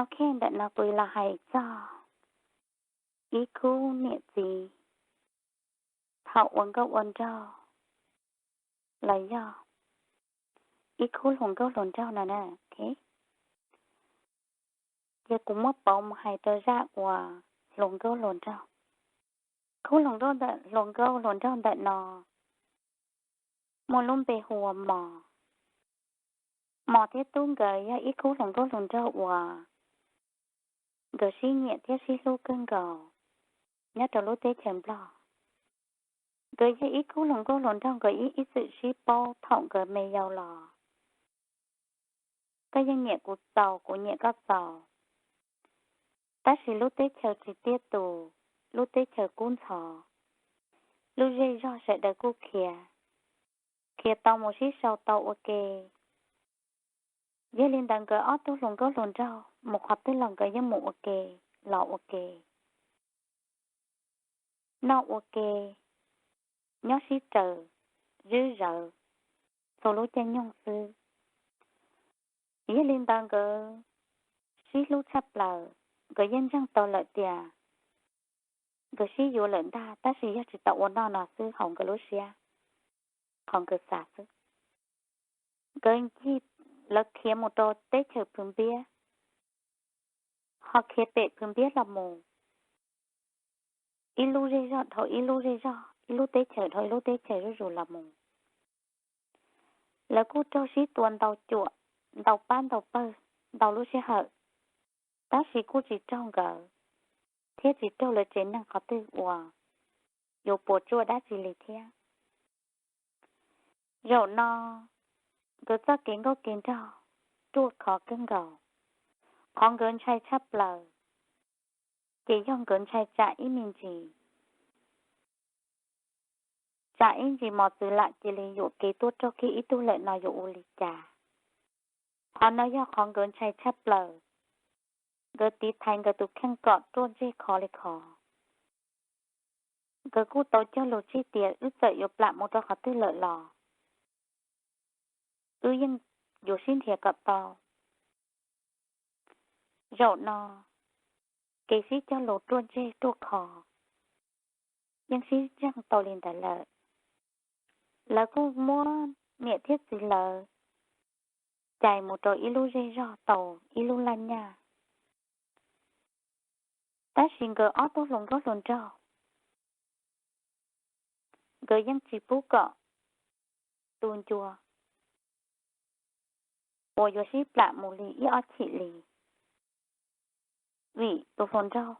Ok, ntawm no kuv los hais txog ib khub niam txiv thaum ua nkauj ua nraug los yog ib khub hluas nkauj hluas nraug no na. Ok, ces kuv muab pauv mus hais rau zaj uas hluas nkauj hluas nraug. Khub hluas nkauj ntawm, hluas nkauj hluas nraug ntawm no muaj lub npe hu ua Mos. Mos thiab Tub nkawd yog ib khub hluas nkauj hluas nraug uas nkawd sib nyiam thiab sib hlub kawg nkaus nyob rau lub teb chaws Nplog. Nkawd yog ib khub hluas nkauj hluas nraug nkawd ib, ib txwm sib paub thaum nkawd me yau los. Koj yeej nyiam kuv txaus, kuv nyiam koj txaus, tab sis lub teb chaws tsis tiaj tus, lub teb chaws kub ntxhov, lub zej zog sawv daws kuj khiav, khiav tau mus sib sau tau ua ke. Yog li ntawd nkawd ob tug hluas nkauj hluas nraug mus qhov twg los nkawd yeej mus ua ke los ua ke, noj ua ke, nyob sib raws, zwb zawv txhua lub caij nyoog xwb. Yog li ntawd nkawd sib hlub tshaj plaws, nkawd yeej ntseeg tau lawm tias nkawd sib yuav lawm ntag, tab sis yog tsis tau ua noj no xwb hauv nkawd lub siab, qhov nkawd xav xwb. Nkawd ncig, lawv khiav mus rau teb chaws Phwv Npiab, ho khiav pem Phwv Npiab los mus, ib lub zej zog dhau ib lub zej zog, ib lub teb chaws dhau ib lub teb chaws zuj zus los mus. Lawv kuj raug sib tua ntau cuam, ntau pab ntau pawg, ntau lub sij hawm, tab sis kuj tsis raug nkawd thiab tsis raug lawv tsev neeg qhov twg uas yuav puas tsuaj dab tsi li thiab. Zaum no nkawd txoj kev nkauj kev nraug ruaj khov kawg nkaus. Qhov nkawd ntshai tshaj plaws ces yog nkawd ntshai tsam ib me ntsis, tsam ib ntsis mos txwv lam cia li yuam kev tuaj raug kiag ib tug lawm no yuav ua li cas. Qhov no yog qhov nkawd ntshai tshaj plaws. Nkawd tiv thaiv nkawd tus kheej kom ruaj ntseg khov li khov. Nkawd kuj tau cog lus txij tias wb txawm yuav plam mus rau qhov twg lawm los wb yeej yuav sib nrhiav kom tau. Zaum no kev sib cog lus ruaj ntseg ruaj khov yeej sib ntseeg tau li ntawd lawm. Lawv kuj muab niam thiab txiv lawv cais mus rau ib lub zej zog tau ib lub laj nyaj. Tab sis nkawd ob tug hluas nkauj hluas nraug, nkawd yeej tsis pub kom tu ncua uas yuav sib plam mus li ib ob chim li, vim tus hluas nraug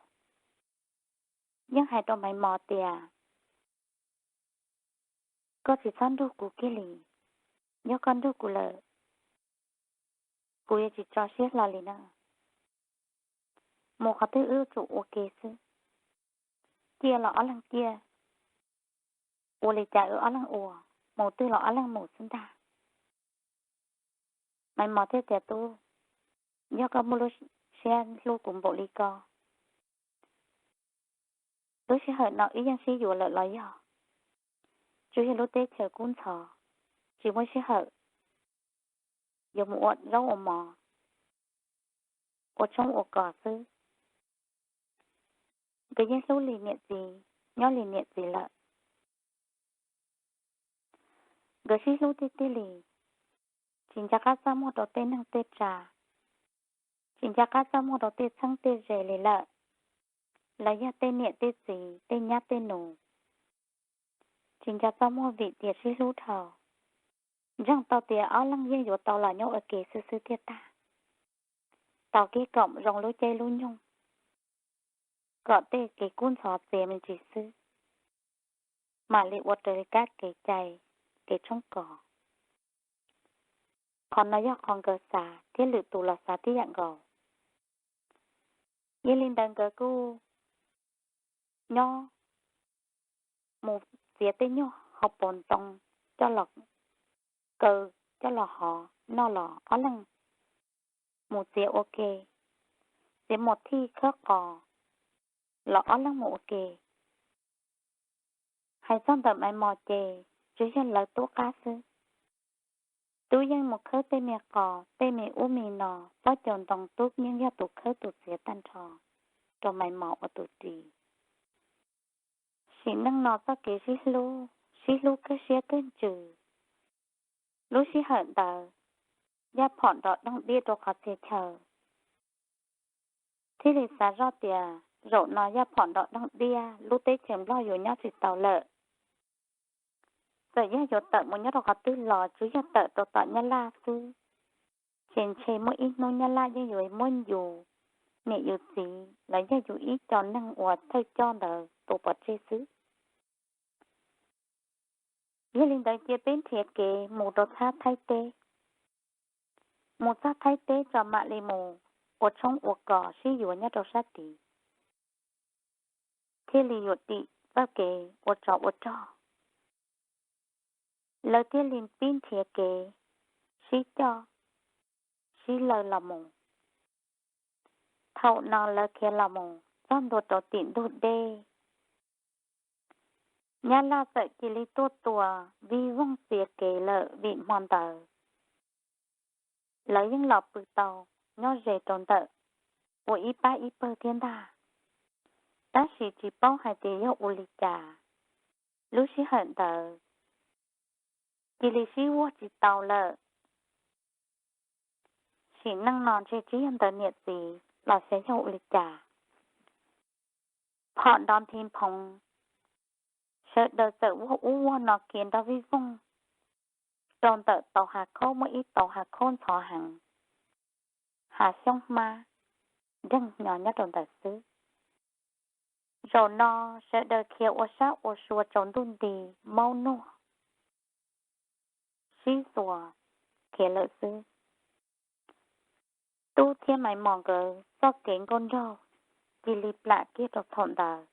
yeej hais rau Maiv Mos tias, koj tsis txhob nrug kuv kiag li, yog koj nrug kuv lawm, kuv yuav tsis tso siab hlo li na. Mus qhov twg wb tsum ua ke xwb, ciaj los ob leeg ciaj, ua li cas wb ob leeg ua, mus twg los ob leeg mus xwb ntag. Maiv Mos thiaj tias, tub, yog koj muaj lub siab hlub kuv npaum li ko, lub sij hawm no wb yeej sib yuav lawm los yog, tsuas yog lub teb chaws kub ntxhov, tsis muaj sij hawm yuav mus ua zaub ua mov, ua tshoob ua kos xwb. Nkawd yeej hlub li niam txiv, nyob li niam txiv lawm. Nkawd sib hlub tiag tiag li, tsis nco qab txaj muag rau tej neeg tej tsa, tsis nco qab txaj muag rau tej txheeb tej ze li lawm, los yog tej niam tej txiv tej nyab tej nus, tsis nco txaj muag vim tias sib hlub dhau. Ntseeg tau tias ob leeg yeej yuav tau los nyob ua ke xwb xwb thiaj tag, tos kiag kom zoo lub caij lub nyoog, kom tej kev kub ntxhov txias me ntsis xwb, mam li ua raws li kab kev cai, kev tshoob kos. Qhov no yog qhov nkawd xav thiab lwm tus los xav tib yam nkaus. Yog li ntawd nkawd kuj nyob mus txiav tej nyuag hauv paus ntoo coj los kaw, coj los hov noj los ob leeg mus txiav ua ke, txiav muas thij khawb qos los ob leeg mus ua ke. Hais txog ntawm Maiv Mos ces tsuas yog lawv tub qab xwb. Tub yeej mus khawb tej me qos tej me ub me no, pob caus ntoo Tub yeej yog tus khawb tus txiav tag nrho rau Maiv Mos ua tus ris. Sim neej no txoj kev sib hlub, sib hlub kawg siab kawg ntsws. Lub sij hawm ntawd, Yaj Phom nrov doog diab rau qhov txhia chaw. Thiaj li xav zoj tias zaum no Yaj Phom nrov doog diab, lub teb chaws Nplog yuav nyob tsis tau lawm. Txawm yog yuav tawm mus nyob rau qhov twg los tsuas yog tawm rau tom Nyab Laj xwb, ces ntshe muaj ib hnub Nyab Laj yeej yuav muab yus niam yus txiv los yog yus ib co neeg uas thawj coj ntawd tua pov tseg xwb. Yog li ntawd cia peb nrhiav kev mus rau sab Thaib teb. Mus txog Thaib teb tso mam li mus ua tshoob ua kos sib yuav nyob rau sab tid, thiaj li yuav dim txoj kev ua tsov ua rog. Lawv thiaj li pib nrhiav kev sib coj sib law los mus. Thaum no lawv khiav los mus txog ntua rau tim ntug dej, Nyab Laj txawm cia li tuaj tua vij voog txiav kev lawm vim hmo ntawd lawv yeej los pw tau nyob ze rau ntawm ua ib pab ib pawg thiab ntag. Tab sis tsis paub hais tias yog ua li cas, lub sij hawm ntawd cia li sib vuag tsis tau lawm. Sim neej no ntshe tsis yog ntawd niam txiv los xyov yog ua li cas, Phom Nrov Nphi Phoov sawv daws txawm vuag ub vuag no khiav nrog vij voog rau ntawm tau hav khaub, muaj ib tau hav khaub ntxhov heev, hav xyoob hmab nreeg nyo nyob rau ntawd xwb. Zaum no sawv daws khiav ua sab ua sua tsaus ntuj nti, maub nuag sib xuas khiav lawm xwb. Tub thiab Maiv Mos nkawd txoj kev nkauj nraug cia li plam kiag rau thaum ntawd.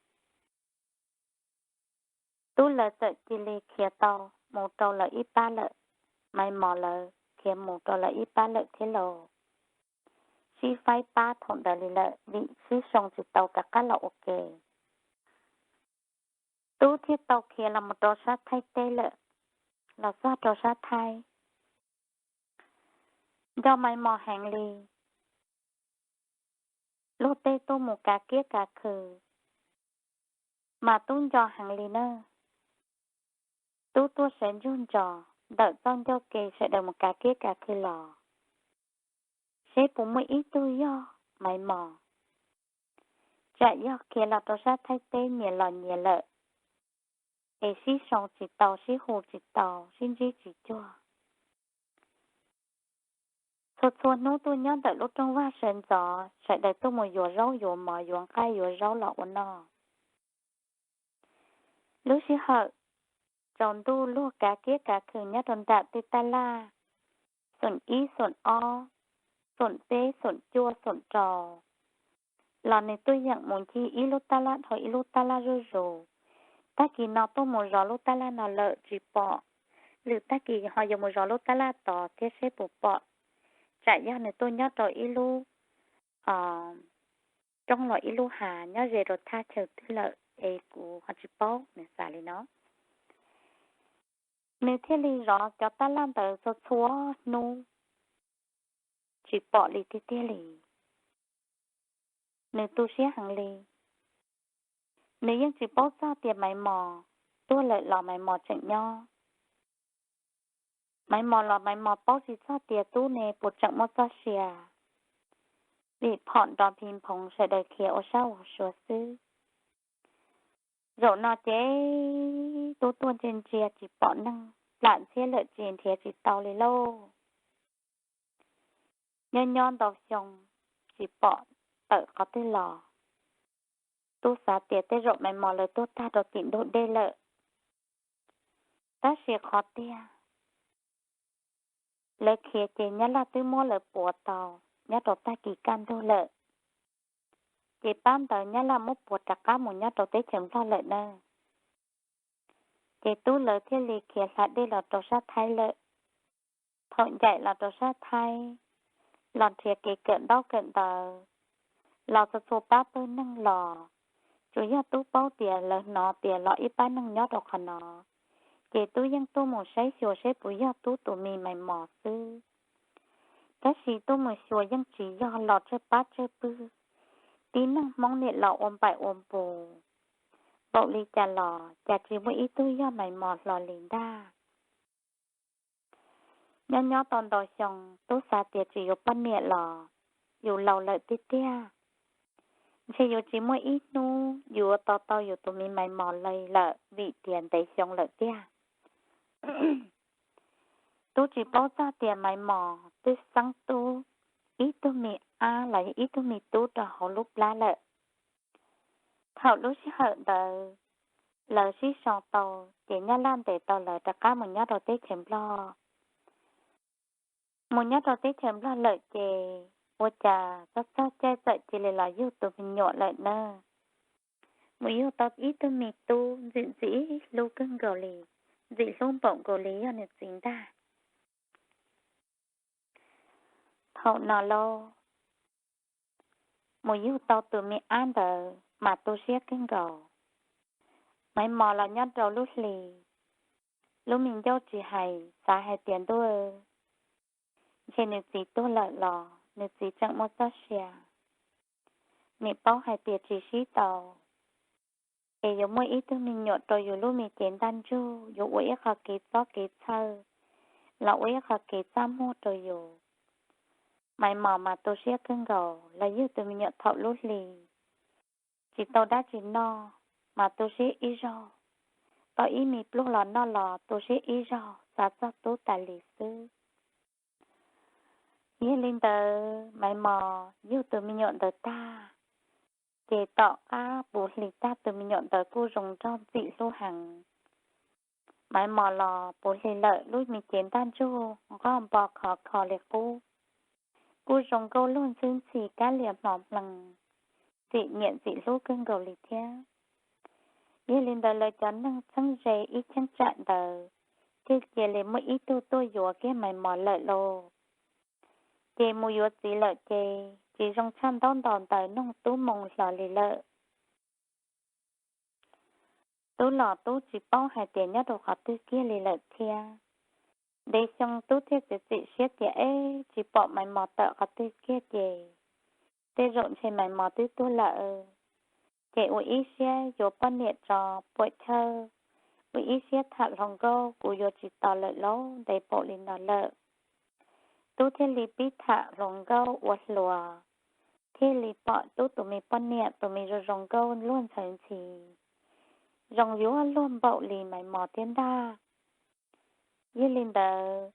Tub lawv txawm cia li khiav tau mus rau lawv ib pab lawm, Maiv Mos lawv khiav mus rau lawv ib pab lawm thiab lauj. Sib faib pab thaum ntawd li lawm vim sib zoo tsis tau rov qab los ua ke. Tub thiaj tau khiav los mus rau sab Thaib teb lawm. Los txog rau sab Thaib, nco Maiv Mos heev li. Luag tej tuaj mus kav kiab kav khw, mas Tub nco heev li na. Tub tuaj sawv ntsug ntsos ntawm txoj ncauj ke sawv daws mus kav kiab kav khw los, seb puas muaj ib tug yog Maiv Mos. Tsam yog khiav los rau sab Thaib teb nyias los nyias lawm, es sib sau tsis tau, sib hu tsis tau, sib ntsib tsis cuag. Txhua txhua hnub tuaj nyob ntawm lub rooj vag sawv ntxov, sawv daws tuaj mus yuav zaub yuav mov, yuav nqaij yuav zaub los ua noj. Lub sij hawm tsaus ntuj luag kav kiab kav khw nyob rau nram tej taj laj, xoom ib xoom ob, xoom peb xoom cuaj xoom rau, los nws tuaj yeem mus ncig ib lub taj laj dhau ib lub taj laj zuj zus. Tag kis no tuaj mus zov lub taj laj no lawm tsis pom, lwm tag kis ho yuav mus zov lub taj laj tod thiab seb puas pom. Tsam yog nws tuaj nyob rau ib lub roob los ib lub hav nyob ze rau thaj chaw twg lawm es kuv ho tsis paub, nws xav li no. Nws thiaj li zov cov taj laj ntawd txhua txhua hnub, tsis pom li tiag tiag li. Nws tu siab heev li. Nws yeej tsis paub txog tias Maiv Mos tuag lawm los Maiv Mos tseem nyob. Maiv Mos los Maiv Mos paub tsis txog tias Tub ne puas tseem muaj txoj sia, vim phom nrov phi phoov sawv daws khiav ua sab ua sua xwb. Zaum no ces Tub tuaj ntsia ntsia tsis pom neeg, plam ntxhiab lawm ces nrhiav tsis tau li lauj. Nyob nyob ntau xyoo tsis pom tawm qhov twg los, Tub xav tias tej zaum Maiv Mos lawv tuag tag rau tim ntug dej lawm. Tab sis qhov tiag, lawv khiav ces Nyab Laj twb muab lawv puav tau nyob rau tag kis kaj ntug lawm, ces pab ntawd Nyab Laj muab puav rov qab mus nyob rau teb chaws Nplog lawm na. Ces Tub lawv thiaj li khiav hla dej los rau sab Thaib lawm. Thaum ncaim los rau sab Thaib, los nrhiav kev kawm ntaub kawm ntawv, los txhua txhua pab pawg neeg los, tsuas yog Tub paub tias lawv hnov tias los ib pab neeg nyob rau qhov no, Ces Tub yeej tuaj mus saib xyuas seb puas yog Tub tus me Maiv Mos xwb. Tab sis tuaj mus xyuas yeej tsis yog, los tsawg pab tsawg pwg, tib neeg Hmoob niam los ua npaim ua npus npaum li cas los cas tsis muaj ib tug yog Maiv Mos hlo li ntag. Nyob nyob tau ntau xyoo, Tub xav tias tsis yuav poj niam los yus laus lawm tiag tiag, ntshe yuav tsis muaj ib hnub yuav tos tau yus tus me Maiv Mos li lawm vim tias ntev xyoo lawm tiag. Tub tsis paub txog tias Maiv Mos twb xeeb Tub ib tug me ab los yog ib tug me tub rau hauv lub plab lawm. Thaum lub sij hawm ntawd lawv sib sau tau, ces Nyab Laj ntes tau lawv rov qab mus nyob rau teb chaws Nplog. Mus nyob rau teb chaws Nplog lawm ces ua cas txog txog caij txawm cia li los yug tus me nyuam lawm na. Mus yug tau ib tug me tub ntxim ntxim hlub kawg nkaus li, ntxim hlub npaum nkaus li yog nws txiv ntag. Thaum no lauj, mus yug tau tus me ab ntawd mas tu siab kawg nkaus. Maiv Mos los nyob rau lub hli, lub me ncauj tsis hais, xav hais tias ntuj, ntshe nws txiv tuag lawm los nws txiv tseem muaj txoj sia. Nim paub hais tias tsis sib tau, es yuav muaj ib tug me nyuam rau yus lub me cev ntaj ntsug, yuav ua ib qho kev txob kev txhawj, los ua ib qho kev txaj muag rau yus. Maiv Mos mas tu siab kawg nkaus, los yug tus me nyuam thaum lub hli, tsis tau dab tsi noj mas tu siab ib zaug, tau ib me pluj los noj los tu siab ib zaug, xav txog Tub tas li xwb. Yog li ntawd Maiv Mos yug tus me nyuam ntawd tag, ces tom qab puv hli tag tus me nyuam ntawd kuj zoo nraug ntxim hlub heev. Maiv Mos los puv hli lawm lub me cev ntaj ntsug nqog npo khov kho li qub, kuj zoo nkauj luag ntxhwb ntxhi kab lias hmo hmlees, ntxim nyiam ntxim hlub kawg nkaus li thiab. Yog li ntawd lawv cov neeg txheeb ze ib cheeb tsam ntawd thiaj cia li muaj ib tug tuaj yuav kiag Maiv Mos lawm lauj. Ces mus yuav txiv lawm ces tsis zoo tshaj ntaub ntaus ntawv noog Tub moo hlo li lawm. Tub los Tub tsis paub hais tias nyob rau qhov twg kiag li lawm thiab. Ntev xyoo Tub thiaj txiav txim siab tias eb tsis pom Maiv Mos tawm qhov twg kiag ces tej zaum ntshe Maiv Mos twb tuag lawm. Ces ua ib siab yuav poj niam tso puam chawj, ua ib siab tham hluas nkauj, kuv yuav tsis tos lawm lauj, ntev npaum li no lawm. Tub thiaj li pib tham hluas nkauj ua hluas, thiaj li pom Tub tus me poj niam tus me zoo zoo nkauj luag ntxhawv ntxhi, zoo yuav luag npaum li Maiv Mos thiab ntag. Yog li ntawd,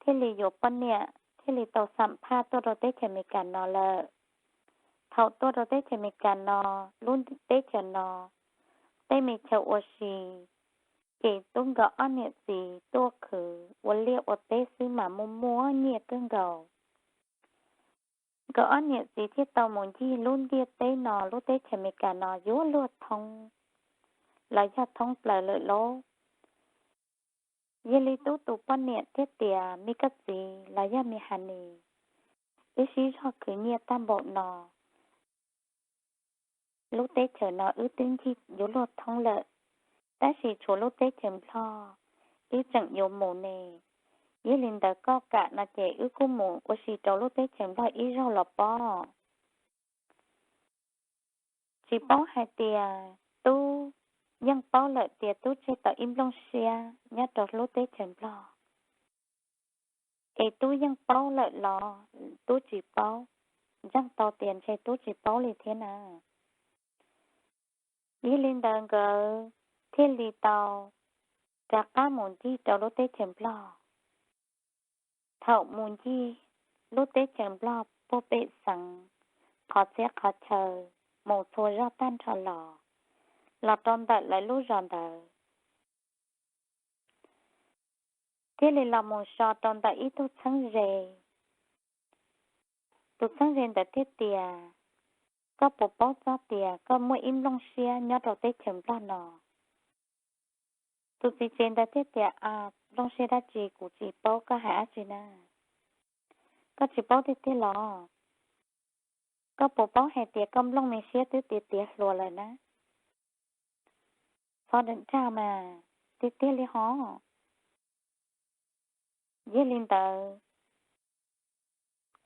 thiaj li yuav poj niam thiaj li tau xam phaj tuaj rau teb chaws Amelikas no lawm. Thaum tuaj rau teb chaws Amelikas no, lub teb chaws no tej me chaw ua si, ces Tub nkawd ob niam txiv tuaj khwv ua liaj ua teb xwb mas muaj muaj nyiaj kawg nkaus. Nkawd ob niam txiv thiaj tau mus ncig lub ntiaj teb no, lub teb chaws Amelikas no yuav luag thoob los yog thoob plaws lawm lauj. Yog li Tub tus poj niam thiaj tias, me koj txiv los yog me Hanis, wb sib zog khwv nyiaj tag npaum no, lub teb chaws no wb twb ncig yuav luag thoob lawm, tab sis tshuav lub teb chaws Nplog wb tseem yuav mus ne. Yog li ntawd koj kam no ces wb kuj mus ua si rau lub teb chaws Nplog ib zaug los pob. Tsis paub hais tias Tub yeej paub lawm tias Tub tseg tau ib nplooj siab nyob rau lub teb chaws Nplog. Es Tub yeej paub lawm los Tub tsis paub? Ntseeg tau tias ntshe Tub tsis paub li thiab na. Yog li ntawd nkawd thiaj li tau rov qab mus ncig rau lub teb chaws Nplog. Thaum mus ncig lub teb chaws Nplog puag pem xeev, qhov txhia qhov chaw, mus txhua zog tag nrho los, los rau ntawm lawv lub zos ntawd, thiaj li los mus so rau ntawm ib tug txheeb ze. Tus txheeb ze ntawd thiaj tias, koj puas paub txog tias koj muaj ib nplooj siab nyob rau teb chaws Nplog no? Tus txiv tsev ntawd thiaj tias, a, nplooj siab dab tsi kuv tsis paub, koj hais dab tsi na? Koj tsis paub tiag tiag los? Koj puas paub hais tias koj nplooj me siab twb tiav tiav hluas lawm na? Txhob nrag mas, tiag tiag li hos. Yog li ntawd,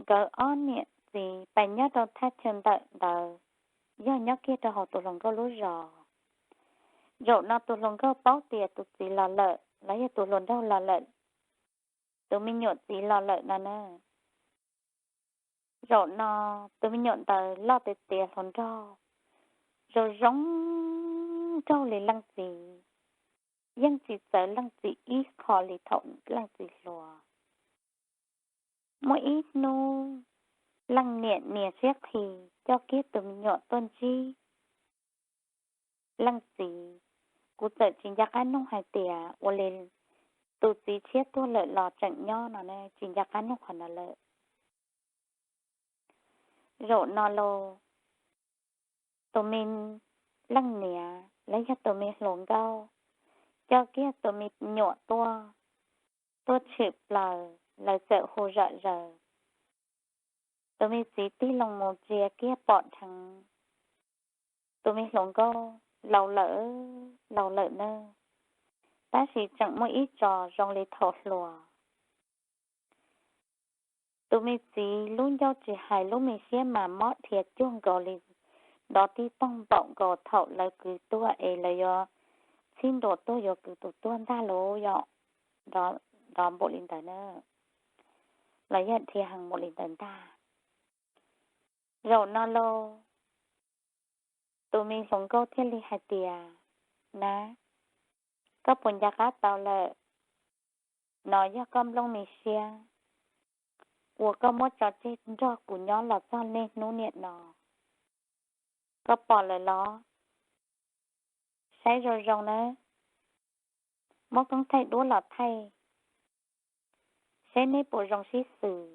nkawd ob niam txiv pais nyob rau thaj chaw ntawm ntawd, yog nyob kiag rau hauv tus hluas nkauj lub zos. Zaum no tus hluas nkauj paub tias tus txiv los lawm los yog tus hluas nraug los lawm, tus me nyuam txiv los lawm no na. Zaum no tus me nyuam ntawd loj tiav tiav hluas nraug, zoo zoo nraug li leej txiv, yeej tsis txawv leej txiv ib qho li thaum leej txiv hluas. Muaj ib hnub leej niam nias siab qhi coj kiag tus me nyuam tuaj ntsib leej txiv. Kuv txawm tsis nco qab nug hais tias ua li tus txiv tshiab tuag lawm los tseem nyob no ne, tsis nco qab nug qhov no lawm. Zaum no los tus me leej niam los yog tus me hluas nkauj coj kiag tus me nyuam tuaj, tuaj tshwm plaws, lawv txawm hu zom zaws. Tus me txiv tig loo mus ntsia kiag pom dheev tus me hluas nkauj laus lawm, laus lawm na, tab sis tseem muaj ib tsos zoo li thaum hluas. Tus me txiv lub ncauj tsis hais lub me siab mas mob dhia cuag nkaus li nrov tib toog npaum nkaus thaum lawv kwv tuag es lawv yuav txhib nruas tuag yuav kwv tus tuag ntag lauj yom. Nrov npaum li ntawd na, los yog dhia heev npaum li ntawd ntag. Zaum no lauj, tus me hluas nkauj thiaj li hais tias, na, koj puas nco qab tau lawm? No yog koj nplooj me siab uas koj muab tso tseg nrog kuv nyob los txog niaj hnub niam no, koj pom lawm los? Saib zoo zoo nawb, muab koob thaij duab los thaij, saib neb puas zoo sib xws,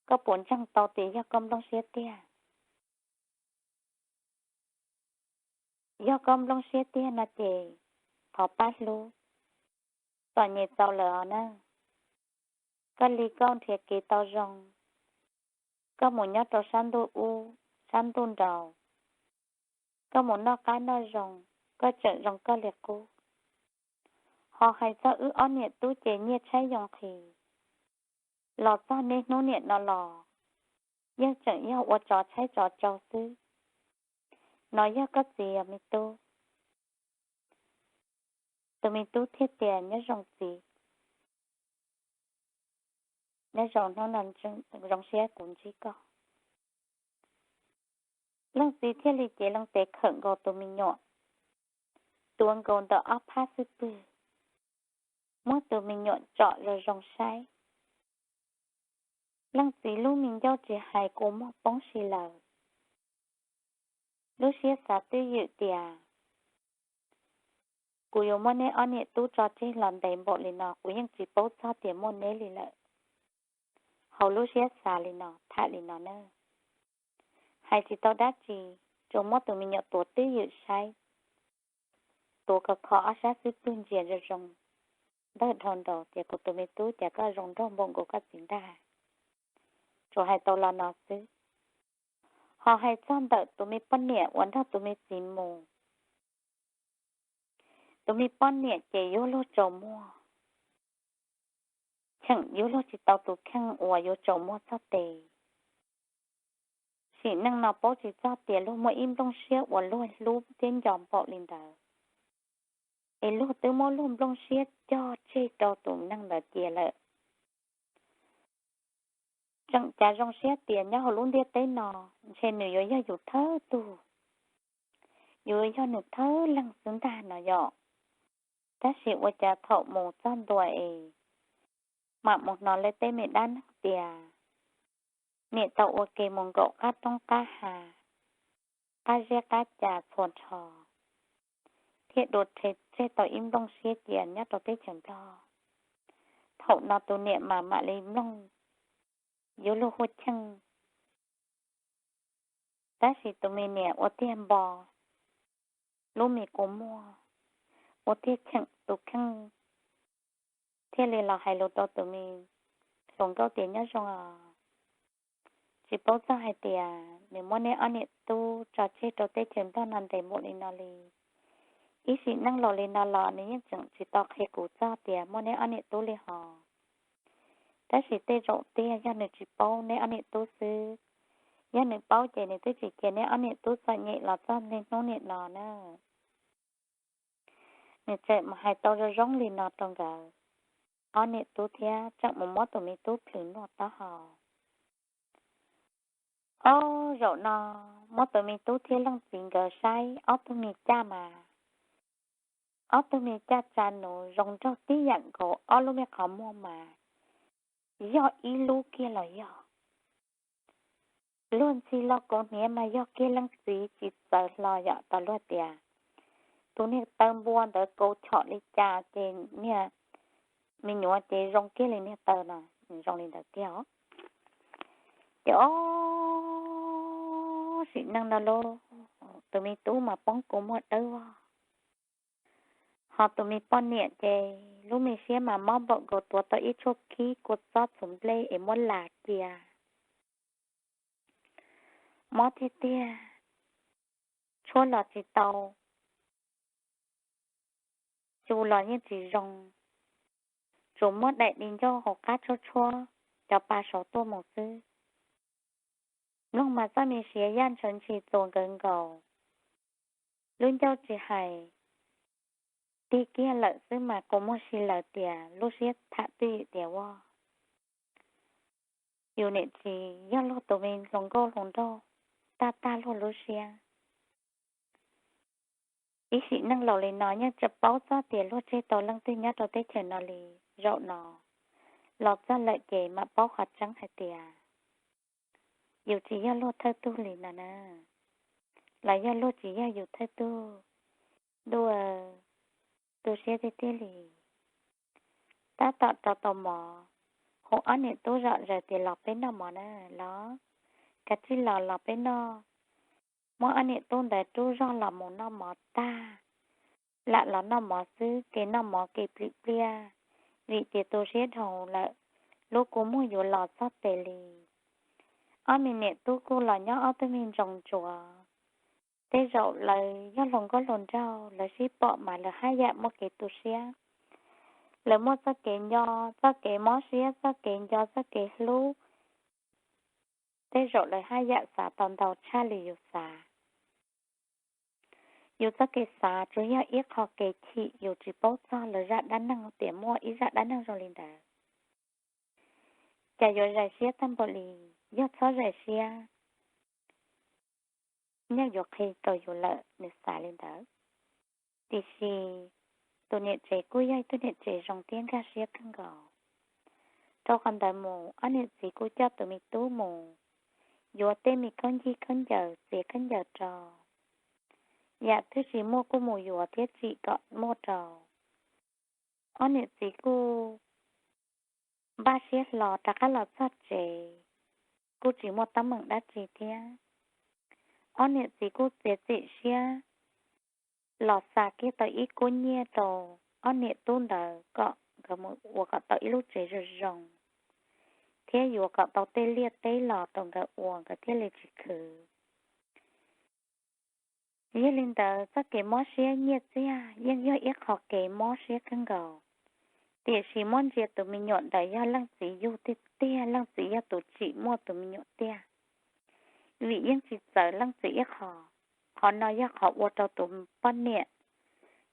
koj puas ntseeg tau tias yog koj nplooj siab tiag? Yog koj nplooj siab tiag no ces thov pab hlub, txom nyem txaus lawm os na. Koj li koj nrhiav kev tau zoo, koj mus nyob rau sab ntuj ub sab ntuj nraud, koj mus noj qab noj zoo, koj tseem zoo koj li qub. Ho hais txog wb ob niam tub ces nyiaj tshaib yoo nqhis, los txog niaj hnub niam no los yeej tseem yog ua tsov tshaib tsov tsau xwb. No yog koj txiv os me tub. Tus me tub thiaj tias, nyob zoo txiv, nyob zoo hnub no zoo siab kuv ntsib koj. Leej txiv thiaj li cev loo tes khawm nkaus tus me nyuam, tuav nkaus ntawm ob phab xub pwg, muab tus me nyuam tsom zoo zoo saib. Leej txiv lub me ncauj tsis hais kua muag poob si lawm, lub siab xav twj ywm tias, kuv yuav muab neb ob niam tub tso tseg los ntev npaum li no kuv yeej tsis paub txog tias muaj neb li lawm hauv lub siab xav li no, tham li no na. Hais tsis tau dab tsi, tsuas muab tus me nyuam tuav twj ywm saib, tuav kom kho ob sab xub pwg ntsia zoo zoo, ntawd dhau nraud tias, kuv tus me tub, cas koj zoo nraug npaum nkaus koj txiv ntag. Tsuas hais tau lo no xwb. Ho hais txog ntawm tus me poj niam uas nrog tus me txiv mus, tus me poj niam ces yuav luag tsaus muag, cheem yuav luag tsis tau tus kheej uas yuav tsaus muag txog tes. Sim neej no paub tsis txog tias luag muaj ib nplooj siab uas luag hlub thiab nco npaum li ntawd, es luag twb muab luag nplooj siab cog tseg rau tus neeg ntawd cia lawm. Tseem cav zoo siab tias nyob hauv lub ntiaj teb no, ntshe nws yuav yog yus thawj tug, yus yuav yog nws thawj leeg xwb ntag no yom. Tab sis ua cas thaum mus txog ntua es mam mus hnov lawv tej me dab neeg tias, niam tau ua ke mus nkaum qab roob qab hav, qab zeb qab ca txhua nrho, thiaj dua rhe tseg tau ib nplooj siab cia nyob rau teb chaws Nplog. Thaum no tus niam mas mam li mloog yuav luag hu cheej. Tab sis tus me niam ua tiag npo lub me kua muag, ua tiag cheem tus kheej, thiaj li los hais lus rau tus me hluas nkauj tias, nyob zoo os, tsis paub txog hais tias nws muab neb ob niam tub tso tseg rau teb chaws Nplog no ntev npaum li no li, Ib sim neej laus li no los nws yeej tseem tsis tau qhia kuv txog tias muaj neb ob niam tub li hos. Tab sis tej zaum tiag yog nws tsis paub neb ob niam tub xwb. Yog nws paub ces nws twb tsis cia neb ob niam tub txom nyem los txog niaj hnub niam no na. Nws tseem mus hais tau zoo zoo li no rau nkawd ob niam tub thiab tseem mus muab tus me tub plhws noj taub hau. Ob zaum no muab tus me tub thiab leej txiv nkawd saib ob tug me caj mas, ob tug me caj tsa nuv zoo nraug tib yam nkaus, ob lub me qhov muag mas yog ib lub kiag los yog. Luag ntxhi los kaus hniav mas yog kiag leej txiv tsis txawv hlo yom, tas luag tias tus niag taw npua ntawd kaus chom li cas ces niag me nyuam ces zoo kiag li niag taw no, zoo li ntawd tiag os. Ces ob sim neej no los tus me tub mas poob kua muag dawb vog, ho tus me poj niam ces lub me siab mas mob npaum nkaus tuav tau ib tshuaj khib kua txob txhuv nplej es muab las cia. Mob tiag tiag, tshuab los tsis tau, tsu los yeej tsis zoo, tsuas muab daim di ncauj hauv qab tshuab tshuab cov pa saud tuaj mus xwb. Mloog mas txoj me siav yaj ntshaw ntshis txuas nkawd nkaus, lub ncauj tsis hais, tig kiag lawm xwb mas kua muag si lawm tias lub siab tham twj ywm tias ua yus niam tsis yog luag tus me hluas nkauj hluas nraug, tag tag luag lub siab. Ib sim neej laus li no yeej tsis paub txog tias luag tseg tau leej twg nyob rau teb chaws no li. Zaum no los txog lawm ces mam paub qhov tseeb hais tias yus tsis yog luag thawj tug li no na, los yog luag tsis yog yus thawj tug. Ntuj, tu siab tiag tiag li. Tab tom rau tau mov, hu ob niam tub zom zaws tias los peb noj mov na los, kav tsij los los peb noj. Muab ob niam tub ntawd rub zog los mus noj mov tag, lam los noj mov xwb, kev noj mov kev plim pliaj, vim tias tu siab dhau lawm, lub kua muag yuav los txog tes li. Ob me niam tub kuj los nyob ob tug me ntsoos ntsuav. Tej zaum lawv yog hluas nkauj hluas nraug, lawv sib pom mas lawv haj yam muaj kev tu siab. Lawv muaj txoj kev nco, txoj kev mob siab, txoj kev nco, txoj kev hlub. Tej zaum lawv haj yam xav tau ntau tshaj li yus xav. Yus txoj kev xav tsuas yog ib qho kev chim, yus tsis paub txog lawv zaj dab neeg tias muaj ib zaj dab neeg zoo li ntawd. Cas yuav zais siab tag npaum li, yog txhob zais siab, nyaj yuav qhi rau yus lawm, nws xav li ntawd. Tiam sis tus niam tsev kuj yog ib tug niam tsev zoo thiab nkag siab kawg nkaus. Rau qhov ntawd mus ob niam txiv kuj coj tus me tub mus yuav tej me khaub ncig khaub ncaws txiav khaub ncaws rau, yam twg tsis muaj kuj mus yuav thiab tsim kom muaj rau. Ob niam txiv kuj npaj siab hlo rov qab los txog tsev, kuj tsis muaj teeb meem dab tsi thiab. Ob niam txiv kuj txiav txim siab los xa kiag tau ib kuab nyiaj rau ob niam tub ntawd kom nkawd mus ua kom tau ib lub tsev zoo zoo, thiab yuav kom tau tej liaj teb los rau nkawd ua nkawd thiaj li tsis khwv. Yog li ntawd txoj kev mob siab nyiaj txiag yeej yog ib qho kev mob siab kawg nkaus, tiam sis muab ntsia tus me nyuam ntawd yog leej txiv yug tiag tiag, leej txiv yog tus tsim muaj tus me nyuam tiag, vim yeej tsis txawv leej txiv ib qho. Qhov no yog qhov ua rau tus poj niam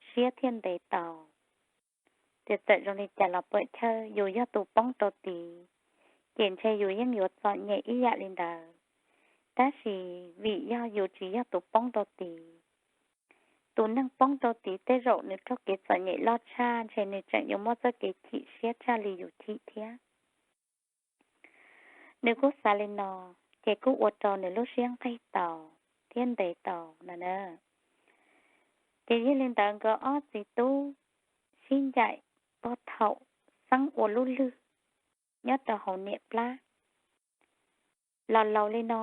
siab thiaj ntev tau. Ces txawm zoo li cas los puam chawj, yus yog tus poob rau tid, ces ntshe yus yeej yuav txom nyem ib yam li ntawd. Tab sis vim yog yus tsis yog tus poob rau tid, tus neeg poob rau tid tej zaum nws raug kev txom nyem loj tshaj, ntshe nws tseem yuav muaj txoj kev chim siab tshaj li yus chim thiab. Nws kuj xav li no, ces kuj ua rau nws lub siab nqig tau thiab ntev tau no na. Ces yog li ntawd nkawd ob txiv tub sib ncaim puag thaum xeeb ua lub lwg nyob rau hauv niam plab. Los laus li no,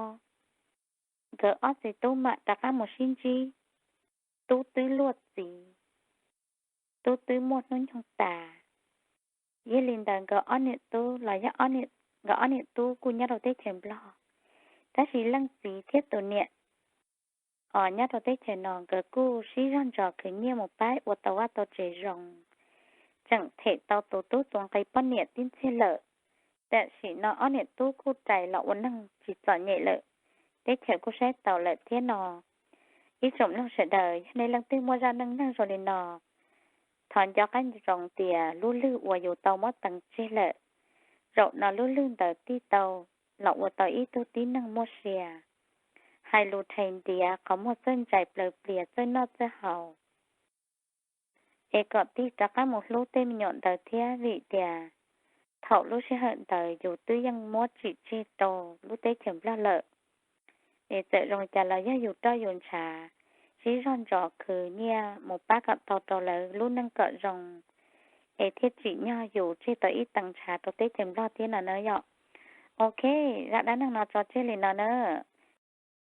nkawd ob txiv tub mam rov qab mus sib ntsib, tub twb luaj txiv, tub twb muaj hnub nyoog tas. Yog li ntawd nkawd ob niam tub los yog nkawd ob niam tub kuj nyob rau teb chaws Nplog, tab sis leej txiv thiab tus niam os nyob rau teb chaws no nkawd kuj sib zog ntsos khwv nyiaj mus pab ua tau vaj tau tsev zoo, tseem them tau tus tub tus nqi poj niam tib ntxiag lawm. Tam sim no ob niam tub kuj rais los ua neeg tsis txom nyem lawm, teb chaws kuj saib taus lawm thiab no. Ib tsoom mloog sawv daws, yog nej leej twg muaj zaj neej neeg zoo li no, thov nco qab ntsoov tias lub lwg uas yus tau muab teev tseg lawm, zaum no lub lwg ntawd tig tau los ua tau ib tug tib neeg muaj sia, hais lus rhais ntiav qhov muag txawj ntsais plaws plias txawj noj txawj haus, es kom tig rov qab mus hlub tej me nyuam ntawd thiab, vim tias thaum lub sij hawm ntawd yus twb yeej muab tsim tseg rau lub teb chaws Nplog lawm. Es txawm zoo li cas los yog yus roj yus ntshav, sib zog ntsos khwv nyiaj mus pab kom tau rau lawv lub neej kom zoo, es thiaj tsim nyog yus tseg tau ib teev ntshav rau teb chaws Nplog thiab no na yom. Ok, zaj dab neeg no tso tseg li no na.